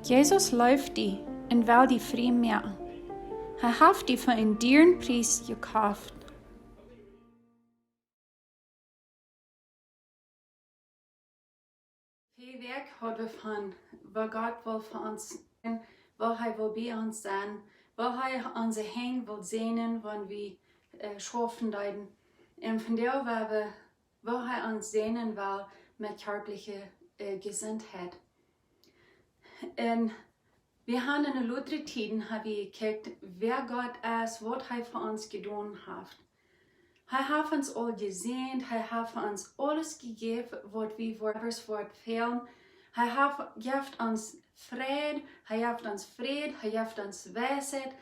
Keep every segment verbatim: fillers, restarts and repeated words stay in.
Jesus leeft die un well die frie moaken. Hee haft die fa eenen dieren Pries jekoft. Väl Wäakj haud wie von waut Gott well fa ons, waut hee well bie ons sennen, waut hee onse Henj well säajnen, wan wie äh, schaufen deeden. Un vondoag woa wie, waut hee ons säajnen well met kjarpaliche äh, Jesuntheit. Un wie haben en de latste Tieden haben wie jekjikjt, wäa Gott es, waut hee fa ons jedonen haft. Hee haft ons aul jesäajent, hee haft fa ons aules jejäft, waut wie woaren, waut fälen. Hee haft, jeft ons Fräd, hee jeft ons Fräd, hee jeft ons Weisheit,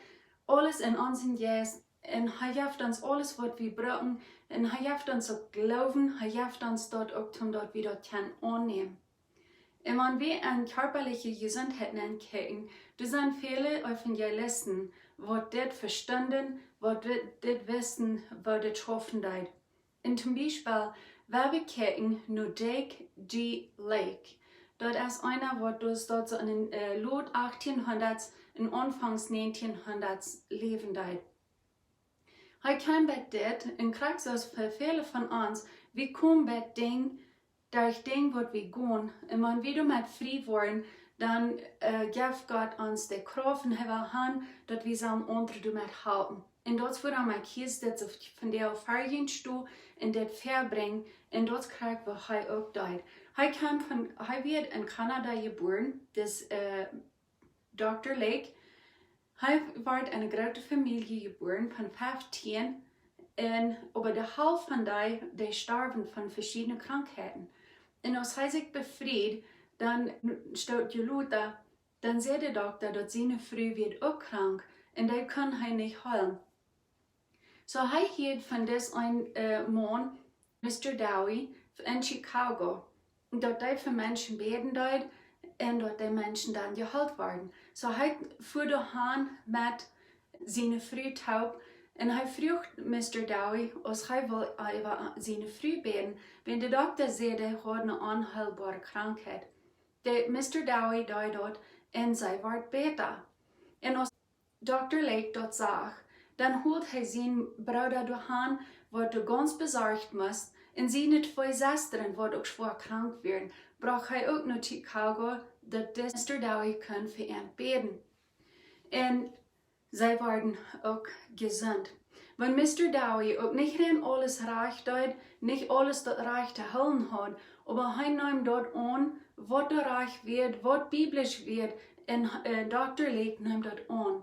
aules en onsen Jeist. Un hee jeft ons aules, waut wie brucken. Un hee jeft ons uk Gloowen, hee jeft ons daut uk, om daut wie daut kjennen aunnämen. Un wan wie aun kjarpaliche Jesuntheit ankjikjen, doa sent väle Evangelisten, waut dit vestunden, waut dit, dit wisten, waut dit schaufen deed. Un toom Biespel, wan wie kjikjen no Deke G. Lake. Daut es eena, waut doa, daut soo en de äh, lat achttieenhundat un aunfangs näajentieenhundat läwen deed. Hee kjeem bie dit, un krakjt soo aus väle von ons, wie komen bie Dinja, derch Dinja, waut wie gonen. Un wan wie doamet frie woaren, dan äh, jeft Gott ons de Krauft un hee well han, daut wie sellen aundre doamet halpen. Un daut es wuarom ekj hia sit, soo von de Erfoarunk sto un dit verbrinj. Un daut krakjt waut hee uk deed. Hee kjeem von, hee wort en Kanada jebuaren, dis äh, Dokta Lake. Hee wort en eene groote Famielje jebuaren von feftieen. Un äwa de Halft von dee, dee storwen von veschiedne Krankheiten. Un aus hee sikj befried, dan stooten see lota, dan säd de Dokta, daut siene Fru wia uk krank un dee kunn hee nich heelen. Soo hee hieed von dis een äh, Maun, Mister Dowie, en Chicago, daut dee fa Menschen bäden deed un daut dee Menschen dan jeheelt worden. Soo hee fua doahan met siene Fru toop un hee fruach Mister Dowie, aus hee wull äwa siene Fru bäden, wiels de Dokta säd, dee haud eene onheelboare Krankheit. De Mister Dowie deed daut un see wort bäta. Un aus Dokta Lake daut sach, dan hold hee sienen Brooda doahan, waut doa gaunz besorcht must, un siene twee Sestren, waut uk schwoa krank wieren, brocht hee uk no Chicago, daut dis Mister Dowie kunn fa an bäden. Un see worden uk jesunt. Wan Mister Dowie uk nich rein aules rajcht deed, nich aules daut rajcht to hoolen haud, oba hee neem daut aun, waut doa rajcht wia, waut biblisch wia, un äh, Dokta Lake neem daut aun.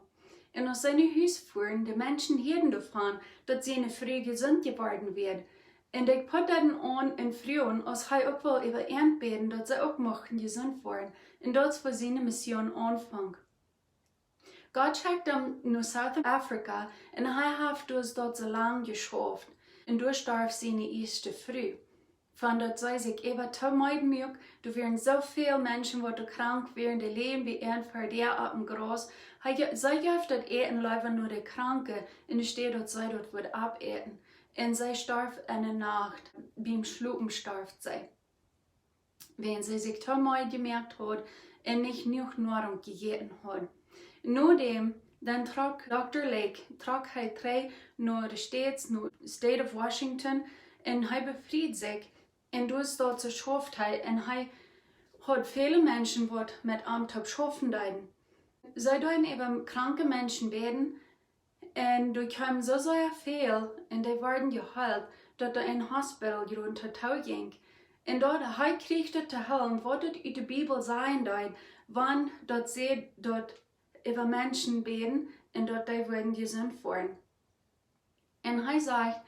Un aus see no Hus fuaren, de Menschen hieeden doavon, daut siene Fru jesunt jeworden wia. Un dee puaden aun un fruagen, aus hee uk wull äwa an bäden, daut see uk muchten jesunt woaren. Un daut es wua siene Mission aunfunk. Gott schekjt am no South Africa un hee haft doa daut soo lang jeschauft. Un doa storf siene ieeschte Fru. Von daut see sikj äwa too meed muak, doa wieren soo väl Menschen, waut doa krank wieren, dee läwden bie an ver däa opp em Graus. Hee, see jeef daut Äten leewa no de Kranke, enne Städ daut see daut wudd oppäten. Un see storf enne Nacht, biem Schlopen storf see. Wiels see sikj too meed jemoakt haud un nich jenuach Noarunk jejäten haud. Nodäm, dan trock Dokta Lake, trock hee trigj no de States, no State of Washington, un hee befried sikj, un doa soo schauft hee, un hee haud väle Menschen, waut met am toop schaufen deeden. See deeden äwa kranke Menschen bäden, un doa kjeemen soo sea väl, un dee worden jeheelt, daut doa een Hospital jrod too jinkj. Un daut hee kjrieech daut to hoolen, waut daut ut de Bibel sajen deed, wan daut säd, daut äwa Menschen bäden un daut dee wudden jesunt woaren. Un hee sajcht,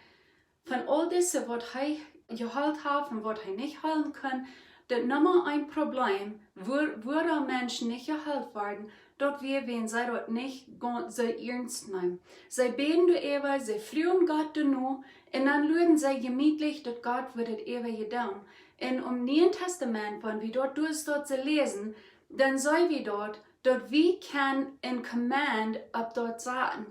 von aul dise, waut hee jeheelt haft un waut hee nich heelen kunn, daut Numma een Problem, wua-, wuarom Menschen nich jeheelt worden, daut wia, wiels see daut nich gaunz soo iernst neemen. See bäden doaräwa, see fruagen Gott doano, un dan luaden see jemietlich, daut Gott wudd daut äwa doonen. Un em Nieen Tastament, wan wie daut doa soo läsen, dan seenen wie daut, daut wie kjennen een Command opp daut saten.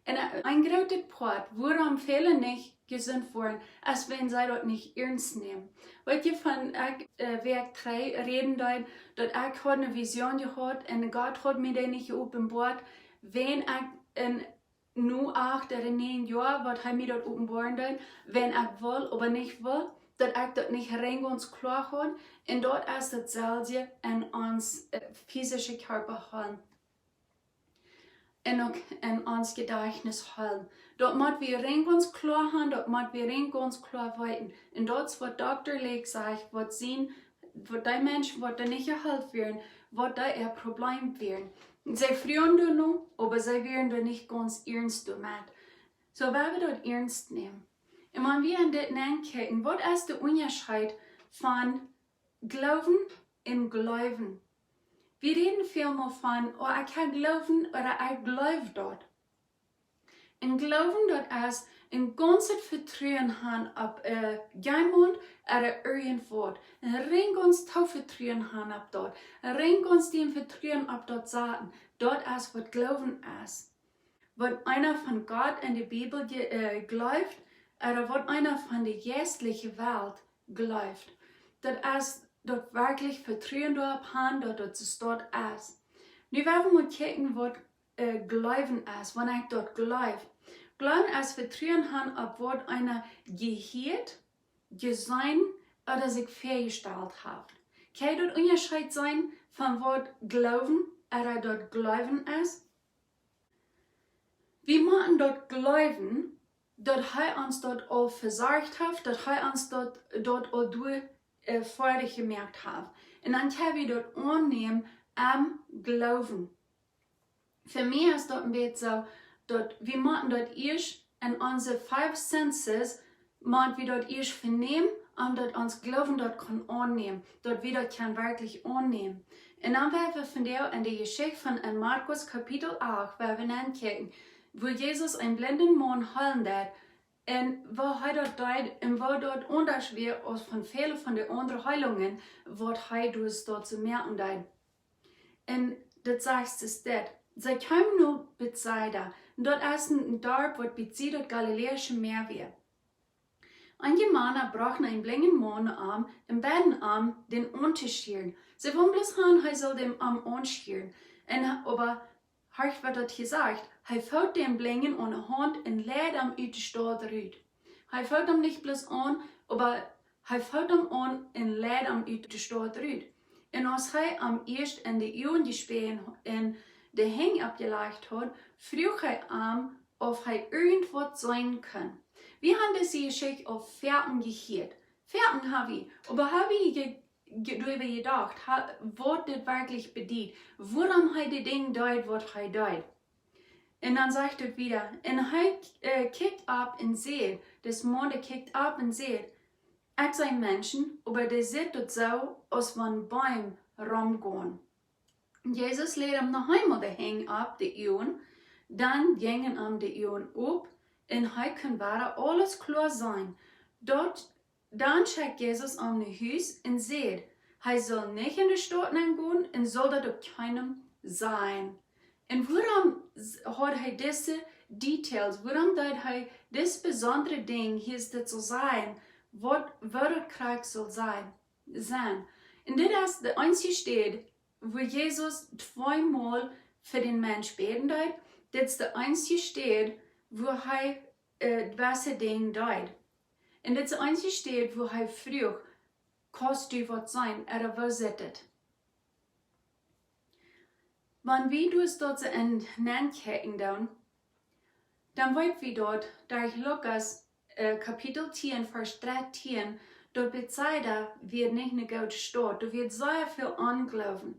Un een grootet Poat, wuarom väle nich jesunt woaren, es wan see daut nich iernst nämen. Weet jie, von ekj, äh, woo ekj trei räden deed, daut ekj haud eene Vision jehaut un Gott haud mie dee nich jeopenboat, wan ekj en nu acht ooda näajen Joa, waut hee mie daut openboaren deed, wan ekj well, oba nich well, daut ekj daut nich rein gaunz kloa haud. Un daut es daut selwje en ons, äh, physische Kjarpa han. Un uk en ons Jedajchtnis han. Daut mott wie rein gaunz kloa han, daut mott wie rein gaunz kloa weeten. Un daut es waut Dokta Lake sajcht, waut sien, waut dee Menschen, waut doa nich jeheelt wieren, waut doa äa Problem wieren. See fruagen doano, oba see wieren doa nich gaunz iernst doamet. Soo, wie haben daut iernst nämen. Un wan wie aun dit nankjikjen, waut es de Unjascheet von Gloowen un Jleewen? Wie räden väl mol von, oh, ekj hab Gloowen ooda ekj jleew daut. Un Gloowen, daut es een gaunzet Vetruen han opp, äh, jeemaunt ooda irjentwaut. Un rein gaunz to vetruen han opp daut. Rein gaunz dän Vetruen opp daut saten. Daut es waut Gloowen es. Waut eena von Gott en de Bibel je-, äh, jleeft, ooda waut eena von de jeistliche Welt jleeft. Daut es daut werkjlich Vetruen doaropp han, daut daut soo es. Nu woa wie mol kjikjen, waut, äh, Gloowen es, wan ekj daut jleew. Gloowen es Vetruen han opp waut eena jehieet, jeseenen ooda sikj väajestalt haft. Kjenn jie daut Unjascheet seenen von waut Gloowen ooda daut Jleewen es? Wie motten daut jleewen, daut hee ons daut aul vesorcht haft, daut hee ons daut, daut aul doa, äh, foadich jemoakt haft. Un dan kjenn wie daut aunnämen em Gloowen. Fa mie es daut een bät soo, daut wie motten daut ieescht en onse five senses, mott wie daut ieescht venämen, om daut ons Gloowen daut kaun aunnämen, daut wie daut kjennen werkjlich aunnämen. Un dan woa wie vondoag en de Jeschicht von en Markus Kapitel acht, woa wie nankjikjen, woo Jesus een blinden Maun heelen deed, un woo hee daut deed, un woo daut aundasch wia aus von väle von de aundre Heelungen, waut hee doa soo moaken deed. Un daut sajcht es dit. See kjeemen no Betsaida. Daut es een Darp, waut bie Sied daut Galiläische Mäa wia. Eenje Mana brochten eenen blinjen Maun no am un bäden am, dän auntoschieren. See wullen bloos han, hee sull däm am aunschieren. Un, oba, horcht, waut daut hia sajcht: Hee foot dän Blinjen aun de Haunt un leid am ut de Staut rut. Hee foot am nich bloos aun, oba hee foot am aun un leid am ut de Staut rut. Un aus hee am ieescht en de Uagen jespäajen un de Henj oppjelajcht haud, fruach hee am, auf hee irjentwaut seenen kunn. Wie haben dise Jeschicht aul foaken jehieet. Foaken haben wie, oba haben wie je-, je-, doaräwa jedocht, ha-, waut dit werkjlich bediet, wuarom hee de Dinja deed, waut hee deed. Un dan sajcht et wieda: Un hee, äh, kjikjt opp un säd, dis Maun, dee kjikjt opp un säd: Ekj see Menschen, oba dee sitt daut soo, aus wan Beem romgonen. Jesus läd am noch eemol de Henj opp de Uagen, dan jinjen am de Uagen op, un hee kunn wada aules kloa seenen. Daut Dan schekjt Jesus am no Hus un säd, hee sull nich en de Staut nengonen un sull daut uk kjeenem sajen. Un wuarom s-, haud hee dise Details? Wuarom deed hee dis besondre Dinj hia, dit soo sajen, waut, woo daut krakjt sull sennen, sennen? Un dit es de eensje Städ, wua Jesus tweemol fa dän Mensch bäden deed. Dit es de eensje Städ, wua hee, äh, dise Dinj deed. Un dit es de eensje Städ, wua hee fruach: Kaust du waut seenen, ooda woo sitt et? Wan wie dus daut soo en, nenkjikjen doonen, dan weet wie daut, daut Lukas, äh, Kapitel tieen, Varsch dartieen, daut Betsaida wia nich eene goode Staut, doa wia sea väl Ongloowen.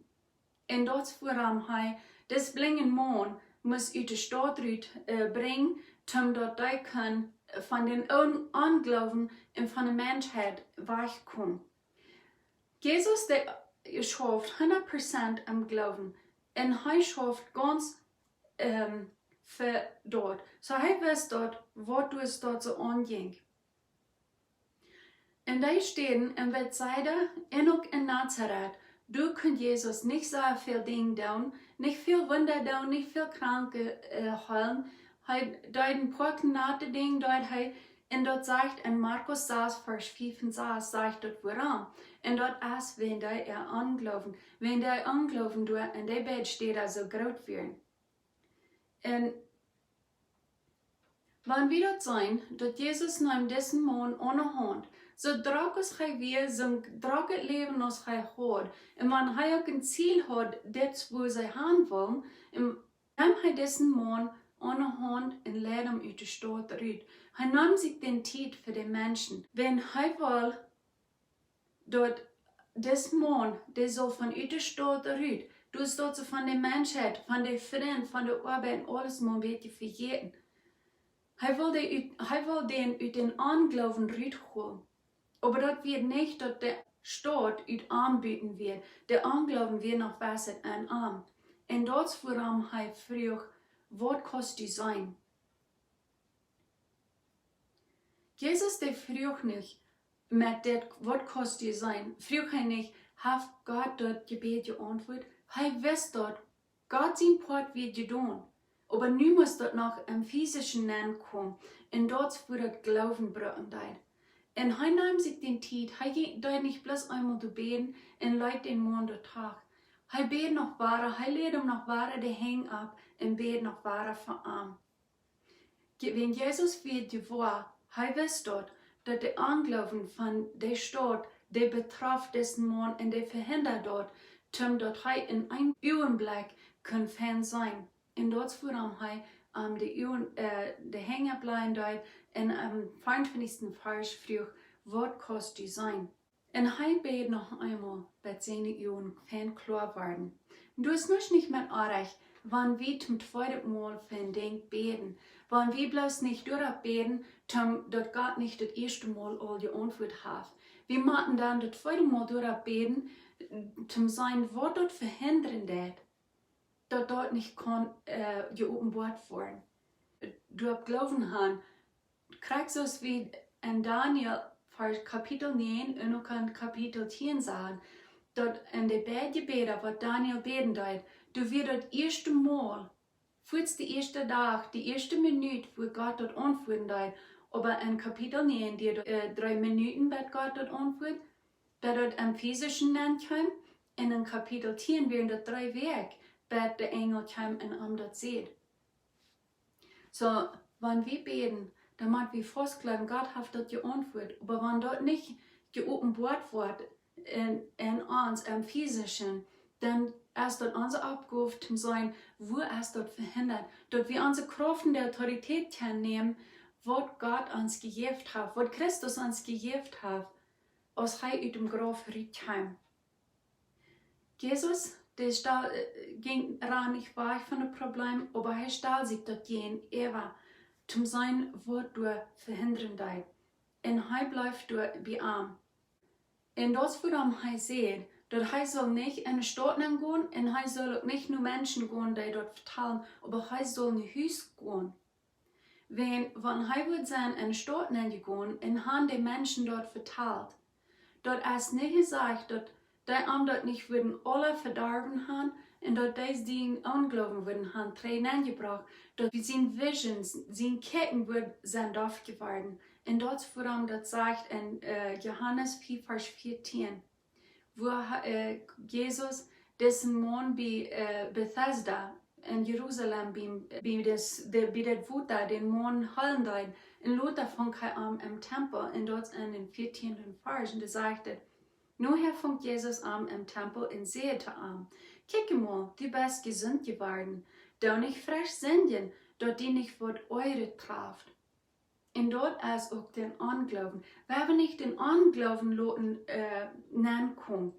Un daut es wuarom hee dis blinjen Maun must ut de Staut rut, äh, brinjen, om daut hee kunn von dän On-, Ongloowen un von de Menschheit wajchkomen. Jesus, dee schauft hundat Prozent em Gloowen. Un hee schauft gaunz, ähm, fa daut. Soo hee wist daut, waut dus daut soo aunjinkj. En dee Städen, en Betsaida un uk en Nazaret, doa kunn Jesus nich soo väl Dinj doonen, nich väl Wunda doonen, nich väl Kranke, äh, heelen. Hee deed een poa kjliene Dinja, deed hee, un daut sajcht en Markus sas, Varsch fiew un sas, sajcht daut wuarom. Un daut es wäajen äa Onjloowen. Wäajen äa Onjloowen doa en dee beid Städen soo groot wieren. Un wan wie daut seenen, daut Jesus neem disen Maun aun de Haunt, soo drock aus hee wia, soo drock daut Läwen aus hee haud, un wan hee uk een Ziel haud, dit wua see han wullen, un neem hee disen Maun aun de Haunt un leid am ut de Staut rut. Hee neem sikj dän Tiet fa de Menschen. Wan hee wull daut dis Maun, dee sull von ut de Staut rut, dus daut see von de Menschheit, von de Frind, von de Oabeit un aules mau een bät vejäten. Hee wull dee ut, hee wull dän ut dän Onjloowen rutholen. Oba daut wia nich daut de Staut ut am buten wia. De Onjloowen wia noch wesset en am. Un daut es wuarom hee fruach: "Waut kaust du seenen?" Jesus, dee fruach nich met dit: "Waut kaust du seenen?" Fruach hee nich: "Haft Gott daut Jebäd jeauntwuat?" Hee wist daut, Gott sien Poat wia jedonen. Oba nu must daut noch em Fisischen nenkomen. Un daut es wua daut Gloowen brucken deed. Un hee neem sikj dän Tiet, hee jinkj, deed nich bloos eemol doa bäden un leet dän Maun doa trigj. Hee bäd noch wieda, hee läd am noch wieda de Henj opp un bäd noch wieda fa am. Je-, wan Jesus wia jewoa, hee wist daut, daut de Onjloowen von de Staut, dee betrof disen Maun un dee vehindat daut, toom daut hee en een Uagenblekj kunn fein seenen. Un daut es wuarom hee am de Uagen, äh, de Henj oppläajen deed un aum veeauntwintichsten Varsch fruach: "Waut kaust du seenen?" Un hee bäd noch eemol, bat siene Uagen fein kloa worden. Daut es nuscht nich met oajch, wan wie toom tweeden Mol fa een Dinkj bäden. Wan wie bloos nich doaropp bäden, toom daut Gott nich daut ieeschte Mol aul jeauntwuat haft. Wie motten dan daut tweede Mol doaropp bäden, toom seenen, waut daut vehindat, daut daut nich kaun, äh, jeopenboat woaren. Doaropp Gloowen han, krakjt soo aus wie en Daniel Varsch Kapitel näajen un uk en Kapitel tieen sajen, daut en de beid Jebäda, waut Daniel bäden deed, doa wia daut ieeschte Mol, fuaz de ieeschte Dach, de ieeschte Minut, wua Gott daut auntwuaden deed, oba en Kapitel näajen, dee, äh, dree Minuten, bat Gott daut auntwuad, bat daut em Fisischen nenkjeem, un en Kapitel tieen wieren daut dree Wäakj, bat de Enjel kjeem un am daut säd. Soo, wan wie bäden, dan mott wie faust jleewen, Gott haft daut jeauntwuat. Oba wan daut nich jeopenboat woat en, en ons, em Fisischen, dan es daut onse Oppgow toom seenen, wua es daut vehindat, daut wie onse Krauft un de Autoritäet kjennen nämen, waut Gott ons jejäft haft, waut Christus ons jejäft haft, aus hee ut däm Grauf rutkjeem. Jesus, dee stald, äh, jinkj, rand nich wajch von daut Problem, oba hee stald sikj daut jäajenäwa, toom seenen, waut doa vehindat deed. Un hee bleef doa bie am. Un daut es wuarom hee säd, daut hee sull nich en de Staut nengonen un hee sull uk nich no Menschen gonen, dee daut vetalen, oba hee sull no Hus gonen. Wan, wan hee wudd sennen en de Staut nenjegonen un han de Menschen daut vetalt, daut es nich jesajcht, daut dee am daut nich wudden aula vedorwen han un daut dee sienen Onjloowen wudden han trigj nenjebrocht, daut siene Visions, sien Kjikjen wudd sennen doaf jeworden. Un daut es wuarom daut sajcht en, äh, Johanes fief, Varsch vieetieen, wua ha-, äh, Jesus disen Maun bie, äh, Bethesda en Jerusalem, bie, bie daut, de, bie daut Wota, dän Maun heelen deed. Un lota funk hee am em Tempel, un daut en dän vieetieenden Varsch, un doa sajcht et: "Nohäa funk Jesus am em Tempel un säd to am: Kjikj emol, du best jesunt jeworden. Doo nich fresch sindjen, daut die nich waut oajet traft." Un daut es uk dän Onjloowen. Wie haben nich dän Onjloowen loten, äh, nenkomen.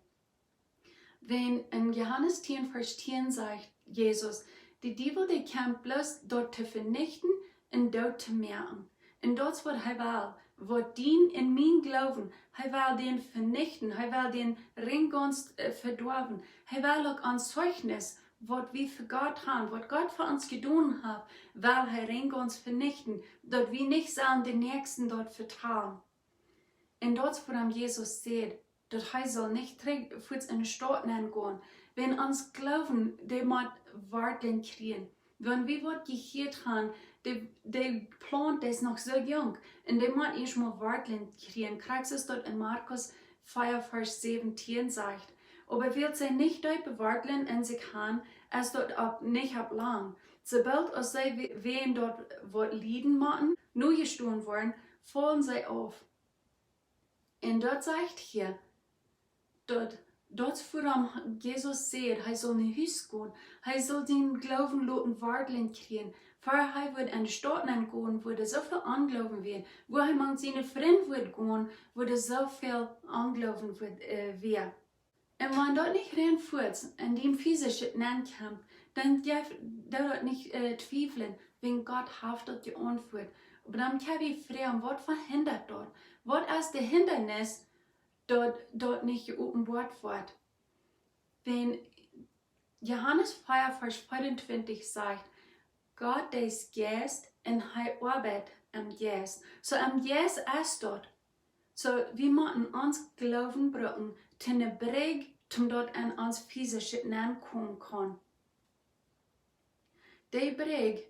Wan en Johanes tieen, Varsch tieen sajcht Jesus: "De Diewel, dee kjemt bloos daut to venichten un doot to moaken." Un daut es waut hee well. Waut dien un mien Gloowen, hee well dän venichten, hee well dän rein gaunz, äh, vedoawen. Hee well uk ons Zeichnis, waut wie fa Gott han, waut Gott fa ons jedonen haft, well hee rein gaunz venichten, daut wie nich sellen dän Näakjsten daut vetalen. Un daut es wuarom Jesus sajcht, daut hee saul nich trigj fuaz en de Staut nengonen. Wan ons Gloowen, dee mott Wartlen kjrieen. Wan wie waut jehieet han, De, de Plaunt, dee es noch soo junk. Un dee mott ieescht mol Wartlen kjrieen. Krakjt soo aus daut en Markus vea Varsch säwentieen sajcht. Oba wiels see nich deepe Wartlen en sikj han, es daut opp, nich opp lang. Soo boolt aus see we-, wäajen daut waut lieden motten, nojestonen woaren, faulen see auf. Un daut sajcht hia, daut, daut wuarom Jesus säd, hee sull no Hus gonen, hee sull sienen Gloowen loten Wartlen kjrieen, ver hee wudd en de Staut nenn gonen, wua doa soo väl Ongloowen wia, wua hee mank siene Frind wudd gonen, wua doa soo väl Ongloowen wudd, äh, wia. Un wan daut nich rein fuaz en dien Fisischet nenn kjemt, dan jeft, doo daut nich, äh, twiewlen, wäajen Gott haft daut jeauntwuat. Oba dan kjenn wie froagen, waut vehindat daut? Waut es de Hindanis, daut daut nich jeopenboat woat? Wan Johanes vea Varsch veeauntwintich sajcht, Gott es Jeist un hee oabeit em Jeist. Soo em Jeist es daut. Soo, wie motten ons Gloowen brucken, to ne Brigj, toom daut en ons Fisischet nenn komen kaun. De Brigj,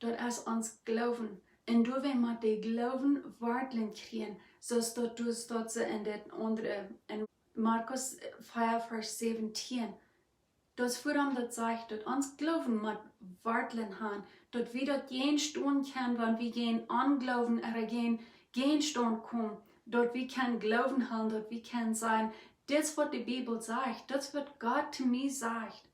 daut es ons Gloowen. Un doawäajen mott de Gloowen Wartlen kjrieen, soo aus daut, daut see en dit aundre, en Markus vea Varsch säwentieen. Daut es wuarom daut sajcht, daut ons Gloowen mott Wartlen han, daut wie daut jäajenstonen kjennen, wan wie jäajen Ongloowen ooda jäajen, jäajenstonen komen, daut wie kjennen Gloowen han, daut wie kjennen sajen, dit es waut de Bibel sajcht, dit es waut Gott to mie sajcht.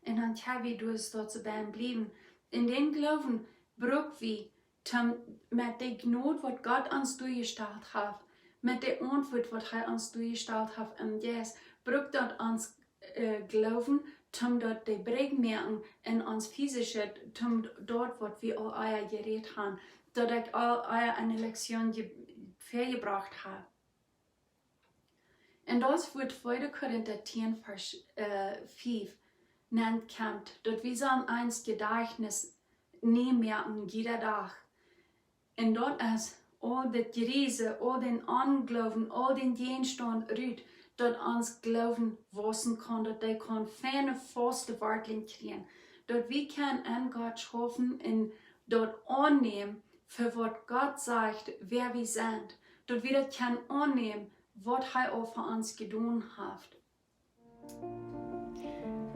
Un dan kjenn wie doa soo bie bliewen. Un dän Gloowen bruck wie, toom met de Jnod, waut Gott ons doajestalt haft, met de Auntwuat, waut hee ons doajestalt haft em Jeist, bruck daut ons, äh, Gloowen, toom daut de Brigj moaken en ons Fisischet, toom daut, waut wie aul ea jerät han, daut ekj aul ea ne Lektion je-, väajebrocht hab. Un daut es wua tweede Korinta tieen Varsch, äh, fief nenn kjemt, daut wie sellen ons Jedajchtnis nie moaken, jieda Dach. Un daut es aul daut Jriese, aul dän Ongloowen, aul dän Jäajenstaunt rut, daut ons Gloowen wausen kaun, daut dee kaun feine, fauste Wartlen kjrieen, daut wie kjennen aun Gott schaufen un daut aunnämen, fa waut Gott sajcht, wäa wie sent, daut wie daut kjennen aunnämen, waut hee aul fa ons jedonen haft.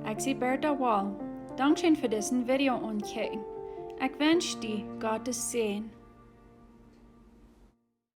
Ekj sie Bertha Wall. Dankscheen fa disen Video aunkjikjen. Ekj wensch die Gottes Säajen.